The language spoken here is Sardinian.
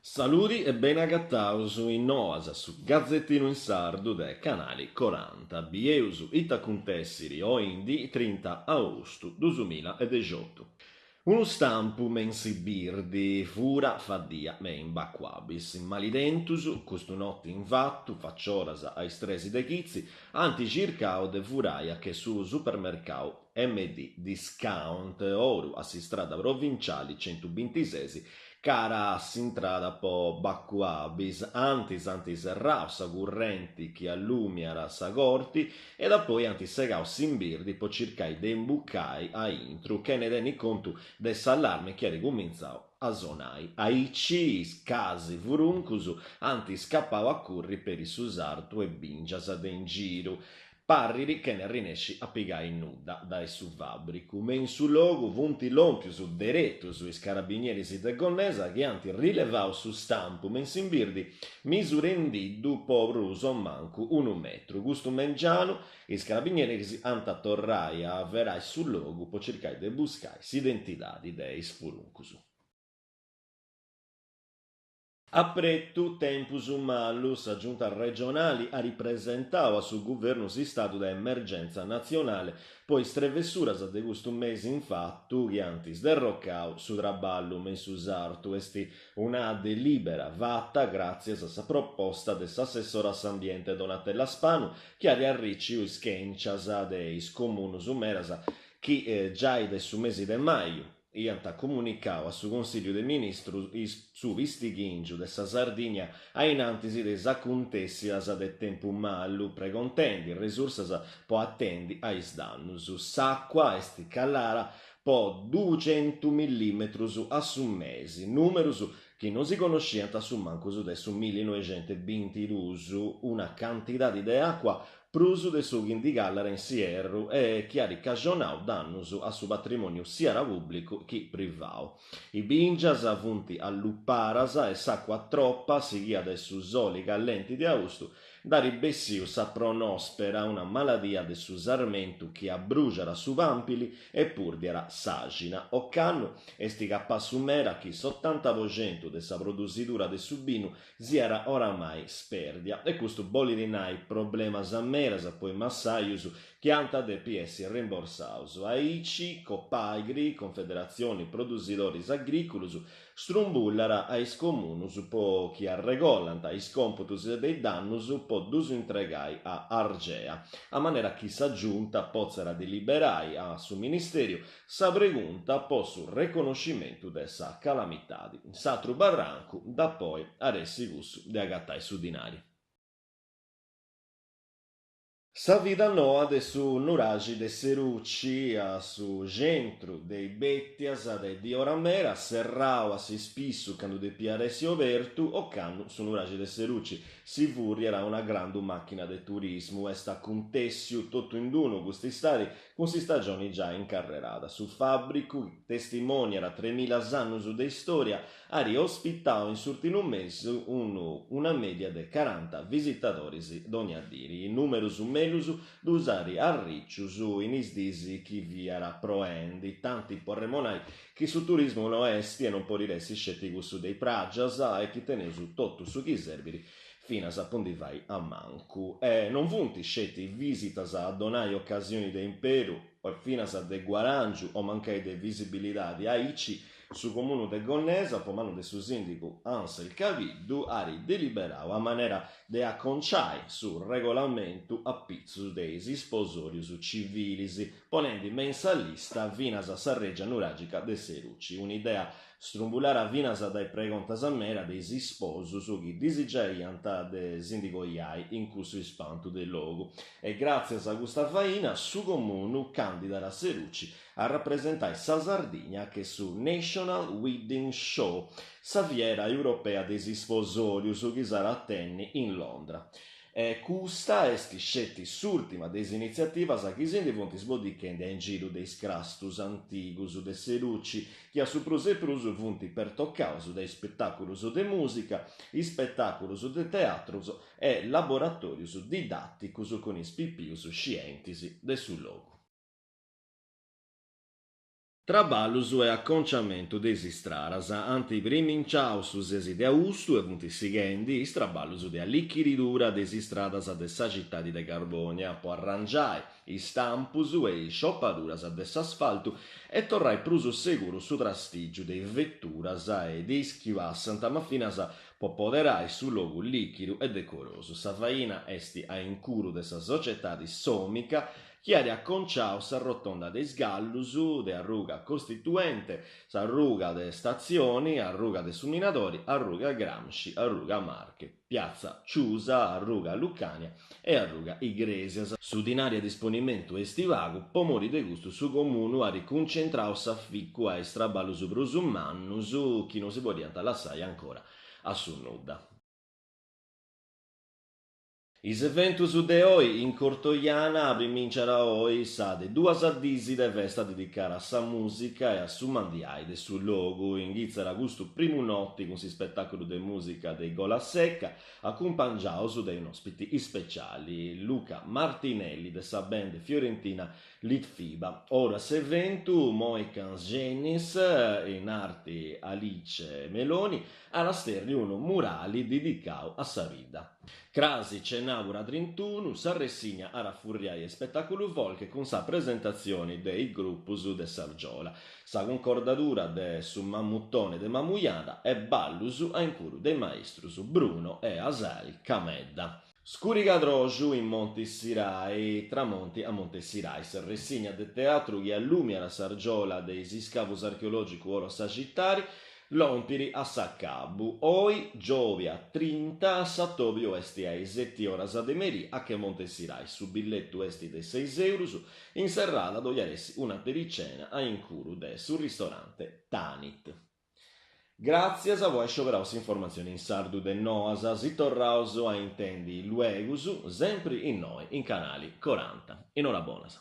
Saludi e beni agataus in Noas, su gazetinu in sardu de Canali Coranta. Bieus ita acuntessiri oindì trinta austu dusumila e dexiotu. Unu stampu me in s'imbirdi, fura faddia me in Bacuabis. Malidentus, custu noti infatu, facioras a is tresi de chitzi, ant circau de furai a che su supermercau MD Discount, oru a s'istrada provinciali centubintisesi, Cara a s'intrada po Bacuabis, antis ant serrau sa currenti chi allumiat sa corti e dapoi ant segau s'imbirdi po circai de imbucai a intru, chene tenni contu de s'allarme chi at cumintzau a sonai. Aici is casi furuncus ant scapau a curri peri su sartu e bìngias de in giru. Parrit chene arrinesci a pigai nudda dae su fàbricu. Me in su logu funt lòmpius deretus is carabinieris de Gonnesa chi ant rilevau su stampu me in s'imbirdi misurendiddu po prus o mancu unu metru. Custu mengianu is carabinieris ant a torrai a averai su logu po circai de buscai s'identidadi de is furuncus. Apretu tempus malu, sa Giunta regionali at presentau a su Guvernu s'istadu de emergentza natzionale po is trevessuras de custu mesi infatu chi ant sderrocau su traballu me in su sartu. Est una delìbera fata gràtzias a sa proposta de s'assessora a s'ambiente Donatella Spanu chi at arriciu is chèncias de is comunus medas chi giai de su mesi de maju iant comunicau a su Consìliu de Ministrus su pistighìngiu de sa Sardigna a in antis de is acuntèssidas de tempu malu, pregontendi resursas po atendi a is dannus. S'àcua est calara po duxentu millìmetrus a su mesi, nùmerus chi non si connosciant a su mancus de su millinoixentubintiduus, una cantidadi de àcua prus de su chi ndi callat in s'ierru e chi at cajonau dannus a su patrimòniu siat pùblicu chi privau. Is bìngias funt alluparas e s'àcua tropa, sighia de su soli callenti de austu, nd'at bessiu sa pronòspera, una maladia de su sarmentu chi abruxat su pàmpili e purdiat s'àxina. Ocannu est capassu meda chi s'otanta po centu de sa produsidura de su binu siat oramai spèrdia e custu bolit nai problemas medas po is massajus chi ant a depi essi rimborsaus. Aici Copagri, Confederatzioni Produsidoris Agrìculus, strumbullat a is comunus po chi arregollant is còmputus de is dannus po ddus intregai a Argea, a manera chi sa Giunta potzat deliberai a su Ministèriu Sa pregunta po su reconnoscimentu de sa calamitadi. S'atru barrancu, dapoi, at essi cussu de agatai su dinari. Sa vida noa de su nuraxi de Seruci, a su centru de is Bètias de diora meda, serrau a s'ispissu candu depiat essi obertu, ocannu su nuraxi de Seruci si furriat a una grandu màchina de turismu. Est acuntèssiu totu in d'unu cust'istadi Cun s'istagioni giai incarrerada, su fàbricu, chi testimòniat tremilas annus de istòria, at ospitau in s'ùrtimu mesi una mèdia de caranta visitadoris dònnia diri. Is nùmerus mellus ddus at arricius in is diis chi fiat proendi, tanti po arremonai chi su turismu no est e non podit essi sceti cussu de is pràgias e chi teneus totu su chi serbit finas po ndi fai a mancu. E non funt sceti visitas a donai ocasioni de imperu e finas de guaràngiu o mancai de visibilidadi, aici su Comunu de Gonnesa, po manu de su sìndigu Ansel Cabiddu, at deliberau a manera de aconciai su regolamentu a pitzus de is isposòrius civilis, ponendi me in sa lista finas sa Règia Nuràgica de Seruci, un'idea Strumbulara finas dae pregontas meda de is isposus chi disigiaiant de si ndi coiai in cussu ispantu de logu. E gràtzias a custa faina su Comunu candidat Seruci a rapresentai sa Sardigna che su National Wedding Show, sa fiera europea de is isposòrius chi s'at a tenni in Londra. E custa est sceti s'ùrtima de is initziativas chi si ndi funt sboddichendi a in giru de is crastus antigus de Seruci, chi a su prus e prus funt pertocaus de ispetàculus de mùsica, ispetàculus de teatrus e laboratòrius didàticus cun is pipius scientis de su logu. Traballus e aconciamentu de is istraras ant priminciau su sesi de austu e funt sighendi is traballus de allichiridura de is istradas de sa citadi de Carbònia po arrangiai is tampus e is sciopaduras de s'asfaltu e torrai prus seguru su trastìgiu de is veturas e de is chi passant ma finas po poderai su logu lichiru e decorosu. Sa faina est a incuru de sa societadi Somica chi at aconciau sa rotonda de is Gallus, de arruga Costituente, s'arruga de Statzioni, arruga de su Minadori, arruga Gramsci, arruga Marche, piatza Ciusa, arruga Lucania e arruga Igrèsias. Su dinari a disponimentu est pagu, po mori de custu su Comunu at cuncentrau s'aficu a is traballus prus mannus chi non si podiant lassai ancora a su nudda. Is eventus de oi in Cortoiana Priminciat oi sa de duas diis de festa dedicada a sa mùsica e a su mandiai de su logu. Inghitzat custu primu noti cun s'ispetàculu de mùsica de Golasecca, acumpangiaus de un'òspiti ispeciali, Luca Martinelli de sa band fiorentina Litfiba. Oru a s'eventu Mohicans Genis, in arti Alice Meloni, at a sterri unu murali didicau a sa bidda. Crasi cenàbura trintunu, s'arressigna at a furriai a ispetàculu folk cun sa presentatzioni de is grupus de s'Argiola, sa cuncordadura de su Mamuthone de Mamujada e ballus a incuru de is maistrus Bruno e Asael Camedda. Scurigadroxu in Monti Sirai, Tramonti a Monte Sirai, s'arressigna de teatru chi allùmiat s'argiola de is iscavus archeològicu oru a sa citadi, lòmpiri a s'acabu. Oi, giòbia trinta, s'atòbiu est a is seti oras de merì a che Monte Sirai. Su billetu est de seis eurus. In serrada ddoi at essi un'apericena a incuru de su ristorante Tanit. Gràtzias po ai scioberau s'informatzioni in sardu de Noas, si torraus a intendi luegus, sempri innoi in Canali Coranta. In ora bonas.